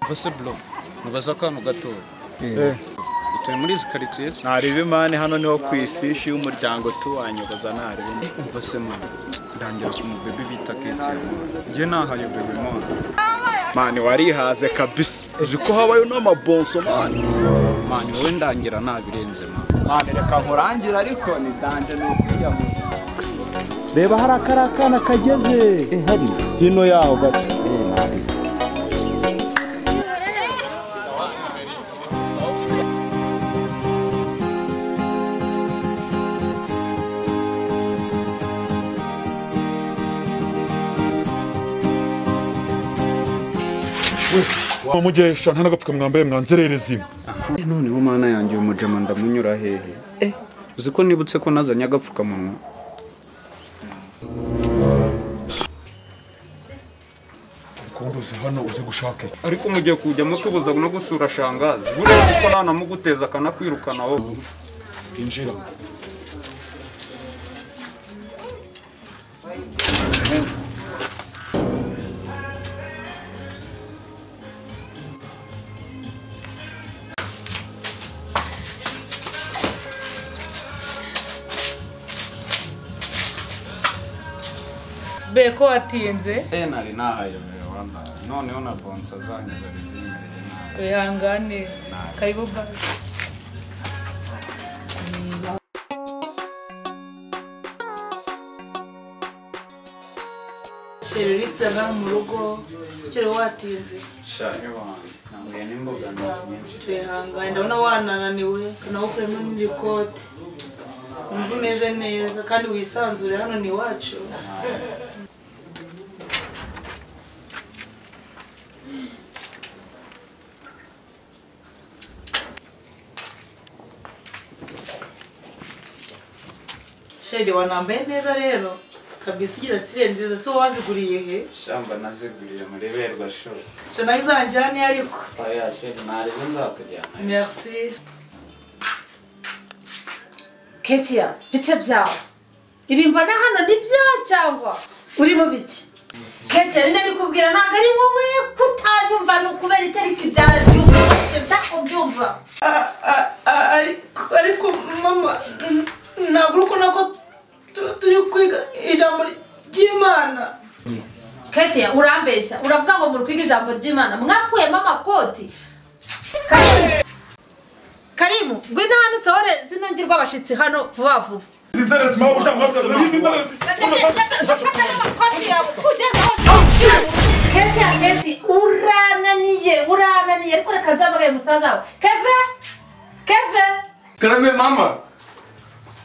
Mvase bro, mubaza akantu gatoya. Utuye muri izi quartier? Ntarebe mani hano niho ku ifishi y'umuryango tuwanyoboza ntarebe. Umva man, ndangira ku mubebe bita Ketia. Ngiye nahayobewe man. Mani warihaze kabisa. Uzi ko habayo n'amabonso mani. Mani wowe ndangira nabirenze man. Mani reka nkurangira ariko ni danje n'ukwiyamura. Reba hari akarakana kageze. Hari hino yaho gato. Mugesha nta nagapfuka mwambaye mwanzererezi. Noneho mana yanjye umujama ndamunyura hehe? Uzi ko nibutse ko nazanye agapfukamunwa. Kumbuze hano uzi gushaka. Ariko mugiye kujya mutubuza no gusura shangazi. Burezi ko nana muguteza akanakwirukana wowe. Injira. Beko watinze? Nari nahayobewe wanda. Noneho na bonsa zanyu zari zimereye nabi. Wihangane. Karibu basi. Sheri risaba mu rugo kire watinze. Sha ewana, nahuye n'imbogamizi nyinshi. Twihangane ndabona wanananiwe kanagukuremo n'irikoti. Umva umeze neza kandi wisanzure hano ni iwacu. Sheri wanambaye neza rero kabisa ugira style nziza so waziguriye he? Shamba naziguriye muri Berwa shop. Sha nayo uzanjyane ariko. Oya sheri ntarebe nzakujyana. Merci. Ketia, bite byawe. Ibi mbona hano ni byo cyangwa urimo biki? Ketia ninde nikubwira ntago ari wowe kutanyumva nukubera icyo ariko ibyara byumva. Ariko mama ntabwo uko nako turi kwiga ijambo ry'Imana. Ketia urambeshya uravuga ngo muri kwiga ijambo ry'Imana mwakuyemo amakoti. Karimu ngwino hano usohore zino ngirwa abashitsi hano vuba vuba. Ketia Keti urananiye ariko reka nzamagaye musaza wawe. Keve Karame mama.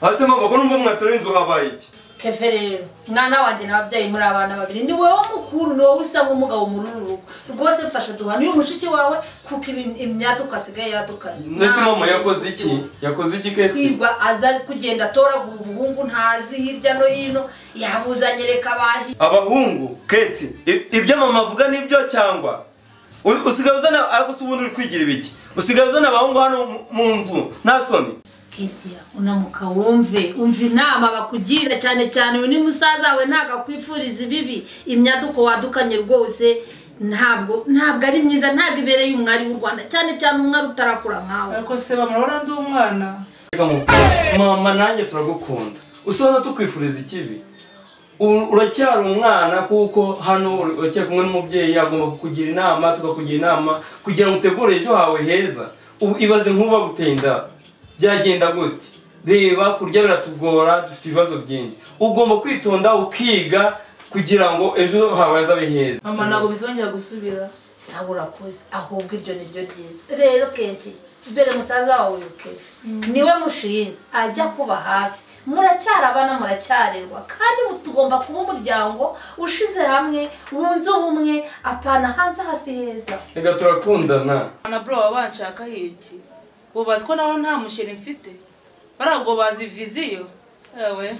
Ase mama ko numva mwatora inzu habaye iki? Keve rero mwana wanjye n'ababyeyi muri abana babiri ni wowe mukuru ni wowe usa nk'umugabo muri uru rugo rwose mfasha duhana uyu mushiki wawe kuko imyaduka asigaye yadukanye. Nese mama yakoze iki? Yakoze iki Keti? Kwigwa aza kugenda atoragura ubuhungu ntazi hirya no hino yabuzanye reka bahi. Abahungu Keti ibyo mama avuga nibyo cyangwa usigaye uzana ariko se ubundi uri kwigira ibiki? Usigaye uzana abahungu hano mu nzu nta soni. Ketia unamuka wumve umva inama bakugira cyane cyane uyu ni musaza we ntago akwifuriza ibibi imyaduko wadukanye rwose ntabwo ari myiza ntago ibereye umwari w'u Rwanda cyane cyane umwari utarakura nkawe. Ariko se bamurabona ndi umwana. Mama nanjye turagukunda usona tukwifuriza ikibi uracyari umwana kuko hano uracyari kumwe n'umubyeyi agomba kukugira inama tukakugira inama kugira ngo utegure ejo hawe heza. Ibaze nkuba gutenda byagenda gute? Reba kurya biratugora dufite ibibazo byinshi ugomba kwitonda ukiga kugira ngo ejo hawe hazabe heza. Mama ntabwo bizongera gusubira. Sawa urakoze ahubwo iryo ni ryo ryiza rero Keti dore musaza wawe Keve niwe mushinze ajya kuba hafi muracyari abana muracyarerwa kandi tugomba kuba umuryango ushize hamwe wunze ubumwe apana hanze hasi heza. Reka turakundana. Na bro babanshaka hiki ubazi ko naho nta musheri mfite barabwo bazi viziyo ewe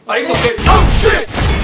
ariko Keti.